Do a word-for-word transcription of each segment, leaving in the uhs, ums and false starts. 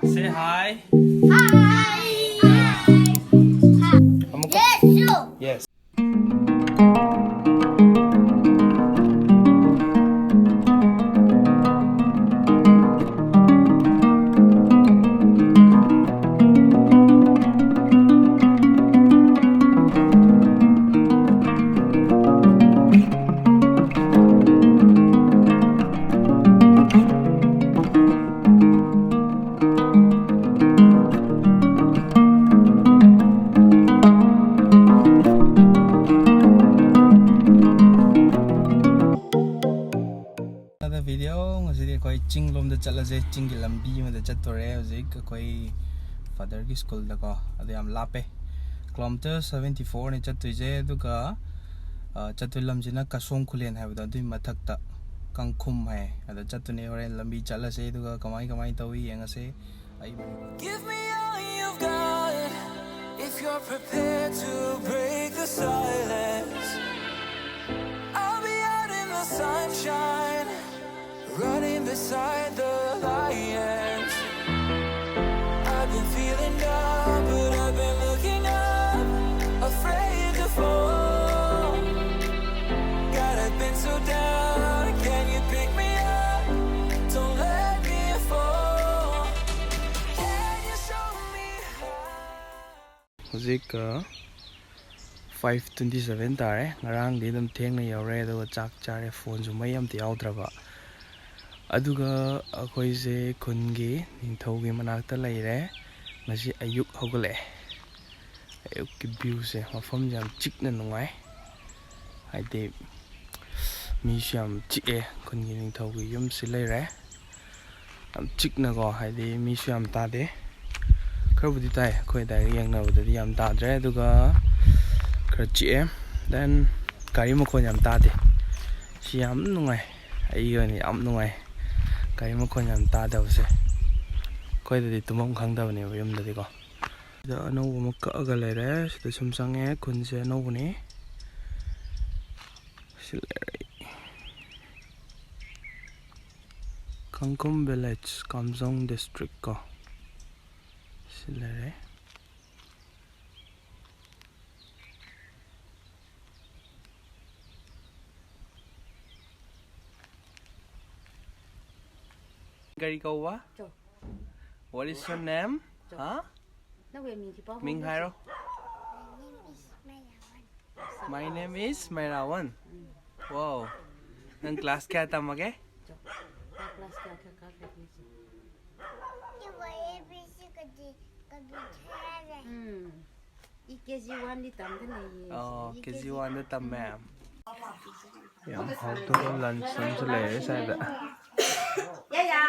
Say hi. Hi. ꯑꯃꯨꯛꯀ. Yes, you. Yes. Another video. ꯉꯁꯤꯗꯤ ꯑꯩꯈꯣꯏ ꯆꯤꯡ ꯂꯣꯝꯗ ꯆꯠꯂꯁꯦ꯫ ꯆꯤꯡꯒꯤ ꯂꯝꯕꯤ ꯑꯃꯗ ꯆꯠꯇꯣꯔꯦ ꯍꯧꯖꯤꯛ ꯑꯩꯈꯣꯏ ꯐꯥꯗꯔꯒꯤ ꯁ꯭ꯀꯨꯜꯗꯀꯣ꯫ ꯑꯗꯨ ꯌꯥꯝ ꯂꯥꯞꯄꯦ, ꯀꯤꯂꯣꯃꯤꯇꯔ ꯁꯕꯦꯟꯇꯤ ꯐꯣꯔꯅꯦ ꯆꯠꯇꯣꯏꯁꯦ꯫ ꯑꯗꯨꯒ ꯑ, ꯆꯠꯇꯣꯏ ꯂꯝꯁꯤꯅ ꯀꯁꯣꯝ ꯈꯨꯂꯦꯟ ꯍꯥꯏꯕꯗꯣ, ꯑꯗꯨꯒꯤ ꯃꯊꯛꯇ ꯀꯪꯈꯨꯝ ꯍꯥꯏ꯫ ꯑꯗ ꯆꯠꯇꯣꯏꯅꯦ꯫ ꯍꯣꯔꯦꯟ ꯂꯝꯕꯤ ꯆꯠꯂꯁꯦ, ꯑꯗꯨꯒ ꯀꯃꯥꯏ ꯀꯃꯥꯏꯅ ꯇꯧꯏ ꯌꯦꯡꯉꯁꯦ꯫ ꯑꯩ Give me all you've got if you're prepared to break the silence. I'll be out in the sunshine, running beside the lions. I've been feeling down, but I've been looking up, afraid to fall. God, I've been so down, can you pick me up? Don't let me fall. Can you show me how? ꯍꯧꯖꯤꯛ five twenty seven ꯇꯥꯔꯦ꯫ ꯉꯔꯥꯡꯗꯤ ꯑꯗꯨꯝ ꯊꯦꯡꯅ ꯌꯧꯔꯦ, ꯑꯗꯨꯒ ꯆꯥꯛ ꯆꯥꯔꯦ꯫ ꯐꯣꯟꯁꯨ ꯃꯩ ꯑꯝꯇ ꯌꯥꯎꯗ꯭ꯔꯕ꯫ ꯑꯗꯨꯒ ꯑꯩꯈꯣꯏꯁꯦ ꯈꯨꯟꯒꯤ ꯅꯤꯡꯊꯧꯒꯤ ꯃꯅꯥꯛꯇ ꯂꯩꯔꯦ꯫ ꯉꯁꯤ ꯑꯌꯨꯛ ꯍꯧꯒꯠꯂꯛꯑꯦ꯫ ꯑꯌꯨꯛꯀꯤ ꯚ꯭ꯌꯨꯁꯦ, ꯃꯐꯝꯁꯦ ꯌꯥꯝ ꯆꯤꯛꯅ ꯅꯨꯡꯉꯥꯏ꯫ ꯍꯥꯏꯗꯤ ꯃꯤꯁꯨ ꯌꯥꯝ ꯆꯤꯛꯑꯦ꯫ ꯈꯨꯟꯒꯤ ꯅꯤꯡꯊꯧꯒꯤ ꯌꯨꯝꯁꯤ ꯂꯩꯔꯦ꯫ ꯌꯥꯝ ꯆꯤꯛꯅꯀꯣ, ꯍꯥꯏꯗꯤ ꯃꯤꯁꯨ ꯌꯥꯝ ꯇꯥꯗꯦ꯫ ꯈꯔꯕꯨꯗꯤ ꯇꯥꯏ, ꯑꯩꯈꯣꯏ ꯑꯗꯥꯏꯒ ꯌꯦꯡꯅꯕꯗꯗꯤ ꯌꯥꯝ ꯇꯥꯗ꯭ꯔꯦ꯫ ꯑꯗꯨꯒ ꯈꯔ ꯆꯤꯛꯑꯦ꯫ Then ꯒꯥꯔꯤ ꯃꯈꯣꯟ ꯌꯥꯝ ꯇꯥꯗꯦ꯫ ꯁꯤ ꯌꯥꯝ ꯅꯨꯡꯉꯥꯏ, ꯑꯩꯒꯤ ꯑꯣꯏꯅ ꯌꯥꯝ ꯅꯨꯡꯉꯥꯏ ꯒꯥꯔꯤ ꯃꯈꯣꯟ ꯌꯥꯝ ꯇꯥꯗꯕꯁꯦ꯫ ꯑꯩꯈꯣꯏꯗꯗꯤ ꯇꯨꯝꯐꯝ ꯈꯪꯗꯕꯅꯦꯕ ꯌꯨꯝꯗꯗꯤꯀꯣ꯫ ꯁꯤꯗ ꯑꯅꯧꯕ ꯑꯃ ꯀꯛꯑꯒ ꯂꯩꯔꯦ꯫ ꯁꯤꯗ ꯁꯨꯝ ꯆꯪꯉꯦ꯫ ꯈꯨꯟꯁꯦ ꯑꯅꯧꯕꯅꯤ꯫ ꯁꯤ ꯂꯩꯔꯦ꯫ ꯀꯪꯀꯨꯝ village, ꯀꯥꯝꯖꯣꯡ district ꯀꯣ꯫ ꯁꯤ ꯂꯩꯔꯦ꯫ ꯀꯔꯤ ꯀꯧꯕ? ꯆꯣ꯫ What is your name? ꯆꯣ꯫ ꯍꯥ? ꯅꯪꯒꯤ ꯃꯤꯡꯁꯤ ꯄꯥꯎ ꯃꯤꯡ ꯍꯣꯡꯗꯣꯛꯁꯤ꯫ ꯍꯥꯏꯔꯣ꯫ My name is ꯃꯩꯔꯥꯋꯟ꯫ Um. Wow꯫ ꯅꯪ class ꯀꯌꯥ ꯇꯝꯃꯒꯦ? ꯆꯣ꯫ ꯅꯪ class ꯀꯌꯥ ꯀꯥ-, ꯀꯥꯈ꯭ꯔꯒꯦ ꯍꯧꯖꯤꯛ? ꯎꯝ꯫ ꯏ ꯀꯦ ꯖꯤ ꯋꯥꯟꯗꯤ ꯇꯝꯗ ꯂꯩꯌꯦ꯫ ꯑꯣ, ꯏ ꯀꯦ ꯖꯤ ꯀꯦ ꯖꯤ ꯋꯥꯟꯗ ꯇꯝꯃꯦ꯫ ꯎꯝ꯫ ꯌꯥꯝ ꯍꯥꯎꯇꯕ lunch ꯑꯃꯁꯨ ꯂꯩꯔꯦ ꯁ꯭ꯋꯥꯏꯗ꯫ ꯌꯥ, ꯌꯥ꯫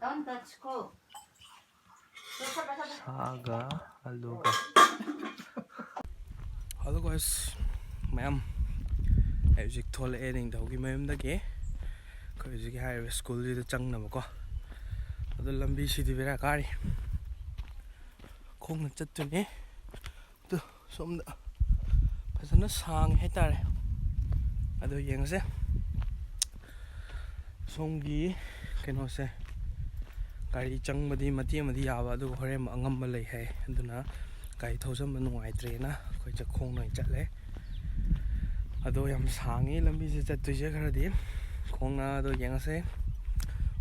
Don't touch ꯀꯣ꯫ ꯁꯥꯒ ꯑꯂꯨꯒ꯫ Hello guys, ꯃꯌꯥꯝ, ꯑꯩ ꯍꯧꯖꯤꯛ ꯊꯣꯛꯂꯛꯑꯦ ꯅꯤꯡꯊꯧꯒꯤ ꯃꯌꯨꯝꯗꯒꯤ꯫ ꯑꯩꯈꯣꯏ ꯍꯧꯖꯤꯛꯀꯤ ꯍꯥꯏꯔꯤꯕ ꯁ꯭ꯀꯨꯜꯁꯤꯗ ꯆꯪꯅꯕꯀꯣ꯫ ꯑꯗꯣ ꯂꯝꯕꯤꯁꯤꯗꯤ ꯕꯦꯔꯥ ꯀꯥꯔꯤ꯫ ꯈꯣꯡꯅ ꯆꯠꯇꯣꯏꯅꯦ꯫ ꯑꯗꯨ ꯁꯣꯝꯗ ꯐꯖꯅ ꯁꯥꯡꯉꯦ ꯍꯥꯏꯇꯥꯔꯦ꯫ ꯑꯗꯣ ꯌꯦꯡꯉꯁꯦ꯫ ꯁꯣꯝꯒꯤ ꯀꯩꯅꯣꯁꯦ, ꯒꯥꯔꯤ ꯆꯪꯕꯗꯤ ꯃꯇꯦꯛ ꯑꯃꯗꯤ ꯌꯥꯕ, ꯑꯗꯨꯒ ꯍꯣꯔꯦꯟ ꯑꯃꯨꯛ ꯑꯉꯝꯕ ꯂꯩ ꯍꯥꯏ꯫ ꯑꯗꯨꯅ ꯒꯥꯔꯤ ꯊꯧꯖꯟꯕ ꯅꯨꯡꯉꯥꯏꯇ꯭ꯔꯦꯅ ꯑꯩꯈꯣꯏꯁꯦ ꯈꯣꯡꯅ ꯑꯣꯏꯅ ꯆꯠꯂꯦ꯫ ꯑꯗꯣ ꯌꯥꯝ ꯁꯥꯡꯉꯤ ꯂꯝꯕꯤꯁꯦ ꯆꯠꯇꯣꯏꯁꯦ ꯈꯔꯗꯤ꯫ ꯈꯣꯡꯅ ꯑꯗꯣ ꯌꯦꯡꯉꯁꯦ꯫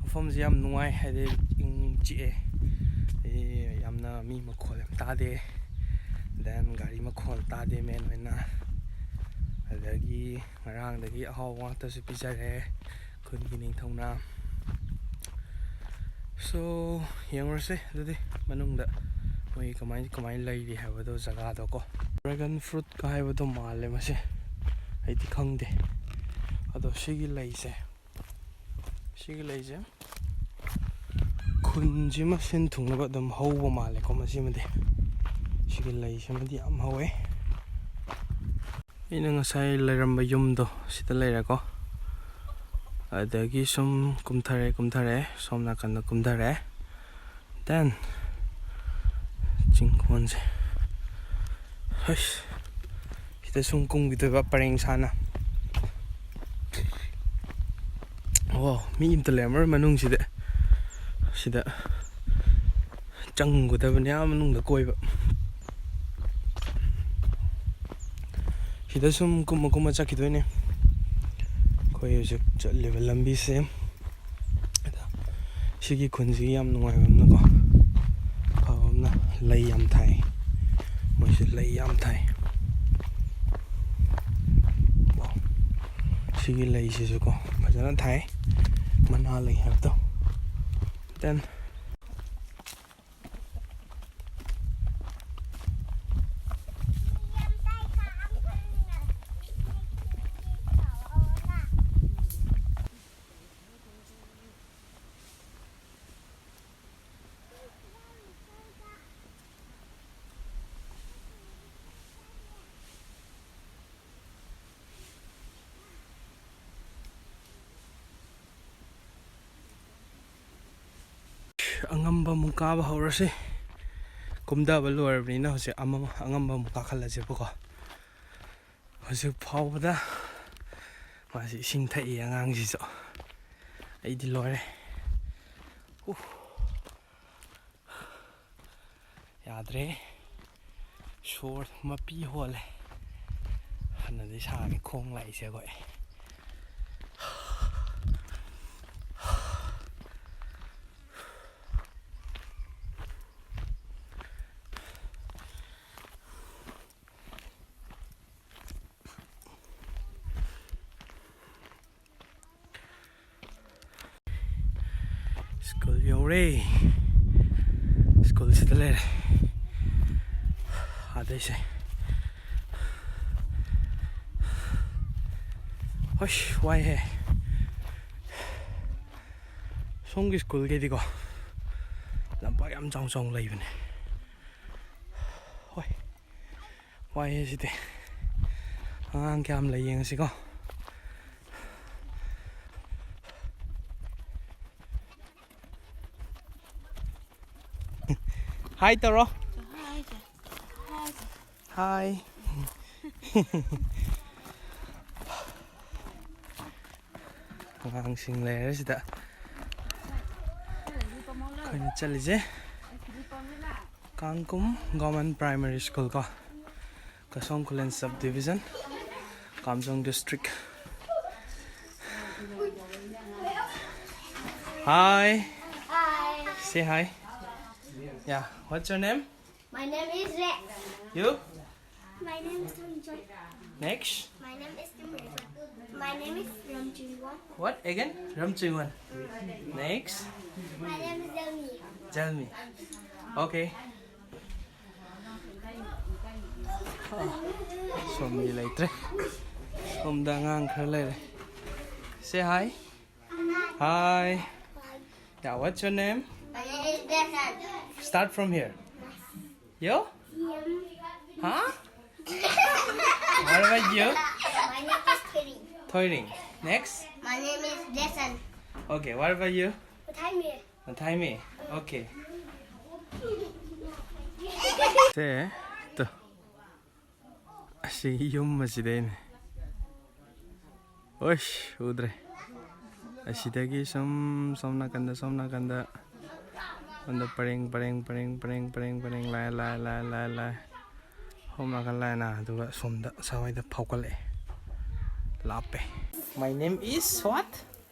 ꯃꯐꯝꯁꯦ ꯌꯥꯝ ꯅꯨꯡꯉꯥꯏ, ꯍꯥꯏꯗꯤ ꯏꯪ ꯆꯤꯛꯑꯦ꯫ ꯑꯩ ꯌꯥꯝꯅ ꯃꯤ ꯃꯈꯣꯜ ꯌꯥꯝ ꯇꯥꯗꯦ꯫ Then ꯒꯥꯔꯤ ꯃꯈꯣꯜ ꯇꯥꯗꯦ main ꯑꯣꯏꯅ꯫ ꯑꯗꯒꯤ ꯉꯔꯥꯡꯗꯒꯤ ꯑꯍꯥꯎꯕ ꯉꯥꯛꯇꯁꯨ ꯄꯤꯖꯔꯦ ꯈꯨꯟꯒꯤ ꯅꯤꯡꯊꯧꯅ꯫ So, ꯌꯦꯡꯉꯨꯔꯁꯦ ꯑꯗꯨꯗꯤ ꯃꯅꯨꯡꯗ ꯃꯣꯏ ꯀꯃꯥꯏ, ꯀꯃꯥꯏꯅ ꯂꯩꯔꯤ ꯍꯥꯏꯕꯗꯣ ꯖꯒꯥꯗꯣꯀꯣ꯫ Dragon fruitꯀ ꯍꯥꯏꯕꯗꯣ ꯃꯥꯜꯂꯦ ꯃꯁꯦ, ꯑꯩꯗꯤ ꯈꯪꯗꯦ꯫ ꯑꯗꯣ ꯁꯤꯒꯤ ꯂꯩꯁꯦ, ꯁꯤꯒꯤ ꯂꯩꯁꯦ ꯈꯨꯟꯁꯤꯃ ꯁꯤꯟ ꯊꯨꯡꯅꯕ ꯑꯗꯨꯝ ꯍꯧꯕ ꯃꯥꯜꯂꯦꯀꯣ ꯃꯁꯤꯃꯗꯤ꯫ ꯁꯤꯒꯤ ꯂꯩꯁꯤꯃꯗꯤ ꯌꯥꯝ ꯍꯧꯋꯦ꯫ ꯑꯩꯅ ꯉꯁꯥꯏ ꯂꯩꯔꯝꯕ ꯌꯨꯝꯗꯣ ꯁꯤꯗ ꯂꯩꯔꯦꯀꯣ꯫ ꯑꯗꯒꯤ ꯁꯨꯝ ꯀꯨꯝꯊꯔꯦ, ꯀꯨꯝꯊꯔꯦ, ꯁꯣꯝ ꯅꯥꯀꯟꯗ ꯀꯨꯝꯊꯔꯦ꯫ Then ꯆꯤꯡꯈꯣꯟꯁꯦ, ꯍꯩꯁ, ꯁꯤꯗ ꯁꯨꯝ ꯀꯨꯝꯈꯤꯗꯣꯏꯕ ꯄꯔꯦꯡ ꯁꯥꯅ꯫ ꯑꯣ, ꯃꯤ ꯑꯝꯇ ꯂꯩꯔꯝꯃꯔꯣꯏ ꯃꯅꯨꯡꯁꯤꯗ꯫ ꯁꯤꯗ ꯆꯪꯒꯗꯕꯅꯦ, ꯑꯥ ꯃꯅꯨꯡꯗ ꯀꯣꯏꯕ꯫ ꯁꯤꯗ ꯁꯨꯝ ꯀꯨꯝꯃ ꯀꯨꯝꯃ ꯆꯠꯈꯤꯗꯣꯏꯅꯦ ꯑꯩꯈꯣꯏ ꯍꯧꯖꯤꯛ ꯆꯠꯂꯤꯕ ꯂꯝꯕꯤꯁꯦ꯫ ꯑꯗ ꯁꯤꯒꯤ ꯈꯨꯟꯁꯤꯒꯤ ꯌꯥꯝ ꯅꯨꯡꯉꯥꯏꯕ ꯑꯃꯅꯀꯣ, ꯐꯕ ꯑꯃꯅ ꯂꯩ ꯌꯥꯝ ꯊꯥꯏ꯫ ꯃꯣꯏꯁꯦ ꯂꯩ ꯌꯥꯝ ꯊꯥꯏ꯫ ꯋꯥꯎ꯫ ꯁꯤꯒꯤ ꯂꯩꯁꯤꯁꯨꯀꯣ ꯐꯖꯅ ꯊꯥꯏ, ꯃꯅꯥ ꯂꯩ ꯍꯥꯏꯕꯗꯣ꯫ Then ꯑꯉꯝꯕ ꯑꯃꯨꯛ ꯀꯥꯕ ꯍꯧꯔꯁꯤ꯫ ꯀꯨꯝꯊꯕ ꯂꯣꯏꯔꯕꯅꯤꯅ ꯍꯧꯖꯤꯛ ꯑꯃ, ꯑꯉꯝꯕ ꯑꯃꯨꯛ ꯀꯥꯈꯠꯂꯁꯦꯕꯀꯣ꯫ ꯍꯧꯖꯤꯛ ꯐꯥꯎꯕꯗ ꯃꯥꯁꯤ ꯏꯁꯤꯡ ꯊꯛꯏ ꯑꯉꯥꯡꯁꯤꯁꯨ꯫ ꯑꯩꯗꯤ ꯂꯣꯏꯔꯦ꯫ ꯎꯐ꯫ ꯌꯥꯗ꯭ꯔꯦ꯫ ꯁꯣꯔ ꯃꯄꯤ ꯍꯣꯜꯂꯦ꯫ ꯐꯅꯗꯤ ꯁꯥꯡꯉꯦ ꯈꯣꯡ ꯂꯥꯛꯏꯁꯦ ꯑꯩꯈꯣꯏ꯫ ꯁ꯭ꯀꯨꯜ ꯌꯧꯔꯦ꯫ ꯁ꯭ꯀꯨꯜꯁꯤꯗ ꯂꯩꯔꯦ꯫ ꯑꯗꯩꯁꯦ꯫ ꯍꯣꯏ, ꯋꯥꯏꯍꯦ꯫ ꯁꯣꯝꯒꯤ ꯁ꯭ꯀꯨꯜꯒꯤꯗꯤꯀꯣ ꯂꯝꯄꯥꯛ ꯌꯥꯝ ꯆꯥꯎ ꯆꯥꯎꯅ ꯂꯩꯕꯅꯦ꯫ ꯍꯣꯏ꯫ ꯋꯥꯏꯍꯦ ꯁꯤꯗꯤ꯫ ꯑꯉꯥꯡ ꯀꯌꯥꯝ ꯂꯩ ꯌꯦꯡꯉꯁꯤꯀꯣ꯫ ꯍꯥꯏ ꯇꯧꯔꯣ꯫ ꯍꯥꯏ꯫ ꯑꯉꯥꯡꯁꯤꯡ ꯂꯩꯔꯦ ꯁꯤꯗ꯫ ꯑꯩꯈꯣꯏꯅ ꯆꯠꯂꯤꯁꯦ ꯀꯥꯡꯀꯨꯝ Government Primary School ꯀꯣ, ꯀꯁꯣꯝ ꯈꯨꯂꯦꯟ Sub Division, Kamjong District. Hi. Hi. Say hi. Yeah, what's your name? My name is Rex. You? My name is Ramjoy. Next. My name is Timreza. My name is Ramjingwon. What again? Ramjingwon. Next. My name is Delmi. Delmi. Okay. ꯁꯣꯝꯗꯤ ꯂꯩꯇ꯭ꯔꯦ꯫ ꯁꯣꯝꯗ ꯑꯉꯥꯡ ꯈꯔ ꯂꯩꯔꯦ꯫ Say hi. Hi. Yeah, what's your name? My name is Desan. Start from here. Yo? Huh? What about you? My name is Kirin. Thoiring. Next. My name is Desan. Okay, what about you? Taime. Taime. Okay. Say, two. ꯑꯁꯤꯒꯤ ꯌꯨꯝ ꯑꯁꯤꯗꯩꯅꯦ꯫ ꯑꯣꯏꯁ, ꯎꯗ꯭ꯔꯦ꯫ ꯑꯁꯤꯗꯒꯤ ꯁꯨꯝ ꯁꯣꯝ ꯅꯥꯀꯟꯗ, ꯁꯣꯝ ꯅꯥꯀꯟꯗ, ꯁꯣꯝꯗ ꯄꯔꯦꯡ, ꯄꯔꯦꯡ, ꯄꯔꯦꯡ, ꯄꯔꯦꯡ, ꯄꯔꯦꯡ, ꯄꯔꯦꯡ, ꯂꯥꯏ, ꯂꯥꯏ, ꯂꯥꯏ, ꯂꯥꯏ, ꯂꯥꯏ꯫ ꯁꯣꯝ ꯅꯥꯀꯟ ꯂꯥꯏꯅ, ꯑꯗꯨꯒ ꯁꯣꯝꯗ ꯁ꯭ꯋꯥꯏꯗ ꯐꯥꯎꯒꯠꯂꯛꯑꯦ꯫ ꯂꯥꯞꯄꯦ꯫ My name is what?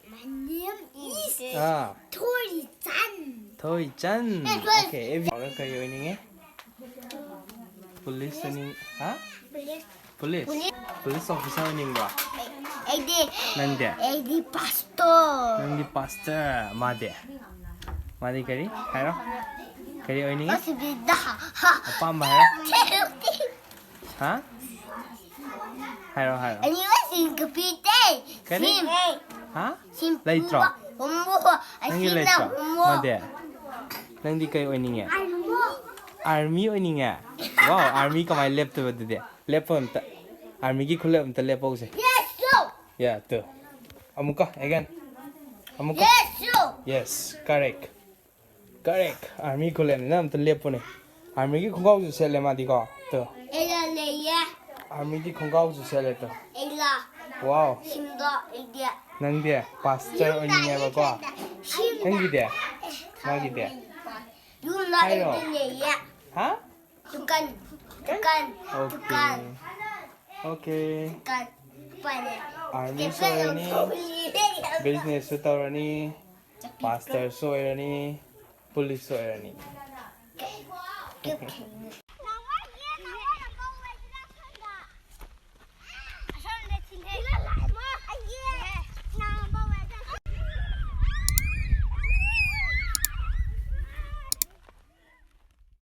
My name is ꯑꯥ꯫ ꯊꯣꯏꯆꯟ꯫ ꯊꯣꯏꯆꯟ꯫ ꯑꯦ, ꯊꯣꯏ- Okay, ꯑꯦ, ꯕꯤ- ꯀꯔꯤ ꯑꯣꯏꯅꯤꯡꯉꯤ? ꯄꯨꯂꯤꯁ ꯑꯣꯏꯅꯤꯡ-, ꯍꯥ? Police. Police? Police. Police officer ꯑꯣꯏꯅꯤꯡꯕ꯭ꯔꯣ? ꯑꯩꯗꯤ ꯅꯪꯗꯤ? ꯑꯩꯗꯤ ꯄꯥꯁꯇꯔ꯫ ꯅꯪꯗꯤ ꯄꯥꯁꯇꯔ, ꯃꯥꯗꯤ? ꯃꯥꯗꯤ ꯀꯔꯤ? ꯍꯥꯏꯔꯣ꯫ ꯀꯔꯤ ꯑꯣꯏꯅꯤꯡꯉꯤ? ꯄꯥꯁꯇꯔ꯫ ꯑꯄꯥꯝꯕ ꯍꯥꯏꯔꯣ꯫ ꯍꯥ? ꯍꯥꯏꯔꯣ, ꯍꯥꯏꯔꯣ꯫ ꯑꯅꯤꯃꯛ ꯁꯤꯡ ꯀꯄꯤꯇꯦ꯫ ꯀꯔꯤ? ꯁꯤꯡ꯫ ꯍꯥ? ꯁꯤꯡ ꯂꯩꯇ꯭ꯔꯣ? ꯍꯨꯝꯕꯨ, ꯍꯨꯝꯕꯨ, ꯅꯪꯒꯤ ꯑꯁꯤꯅ ꯂꯩꯇ꯭ꯔꯣ? ꯍꯨꯝꯕꯨ꯫ ꯃꯥꯗꯤ? ꯅꯪꯗꯤ ꯀꯩ ꯑꯣꯏꯅꯤꯡꯉꯦ? ꯑꯥꯔꯃꯤ꯫ ꯑꯥꯔꯃꯤ ꯑꯣꯏꯅꯤꯡꯉꯦ? Wow, ꯑꯥꯔꯃꯤ ꯀꯃꯥꯏꯅ ꯂꯦꯞꯇꯣꯏꯕ ꯑꯗꯨꯗꯤ? ꯂꯦꯞꯄꯣ ꯑꯝꯇ꯫ ꯑꯥꯔꯃꯤꯒꯤ ꯈꯨꯂꯦꯞ ꯑꯝꯇ ꯂꯦꯞꯄꯧꯁꯦ꯫ Yes, sir. Yeah, ꯇꯨ꯫ ꯑꯃꯨꯛꯀ, again. ꯑꯃꯨꯛꯀ꯫ Yes, sir. Yes, correct. Correct. Army ꯈꯨꯂꯦꯞꯅꯤ, ꯅꯪ ꯑꯝꯇ ꯂꯦꯞꯄꯨꯅꯦ꯫ ꯑꯥꯔꯃꯤꯒꯤ ꯈꯣꯡꯒ꯭ꯔꯥꯎꯁꯨ ꯁꯦꯠꯂꯦ ꯃꯥꯗꯤꯀꯣ꯫ ꯇꯨ꯫ ꯑꯩꯅ ꯂꯩꯌꯦ꯫ ꯑꯥꯔꯃꯤꯒꯤ ꯈꯣꯡꯒ꯭ꯔꯥꯎꯁꯨ ꯁꯦꯠꯂꯦ ꯇꯨ꯫ ꯑꯩꯅ꯫ Wow. ꯁꯤꯝꯗꯣ ꯑꯩꯗꯤ꯫ ꯅꯪꯗꯤ ꯄꯥꯁꯇꯔ ꯑꯣꯏꯅꯤꯡꯉꯦꯕꯀꯣ꯫ ꯁꯤꯝꯗ꯫ ꯅꯪꯒꯤꯗꯤ? ꯃꯥꯒꯤꯗꯤ? ꯌꯨꯝꯗ ꯍꯥꯏꯔꯣ꯫ ꯑꯩꯗꯤ ꯂꯩꯌꯦ꯫ ꯍꯥ? ꯗꯨꯀꯥꯟ꯫ ꯗꯨꯀꯥꯟ꯫ ꯑꯣꯀꯦ꯫ ꯗꯨꯀꯥꯟ꯫ ꯑꯣꯀꯦ꯫ ꯗꯨꯀꯥꯟ꯫ ꯄꯥꯏꯔꯦ꯫ ꯑꯥꯔꯃꯤꯁꯨ ꯑꯣꯏꯔꯅꯤ, ꯕꯤꯖꯤꯅꯦꯁꯁꯨ ꯇꯧꯔꯅꯤ, ꯄꯥꯁꯇꯔꯁꯨ ꯑꯣꯏꯔꯅꯤ, ꯄꯨꯂꯤꯁꯁꯨ ꯑꯣꯏꯔꯅꯤ꯫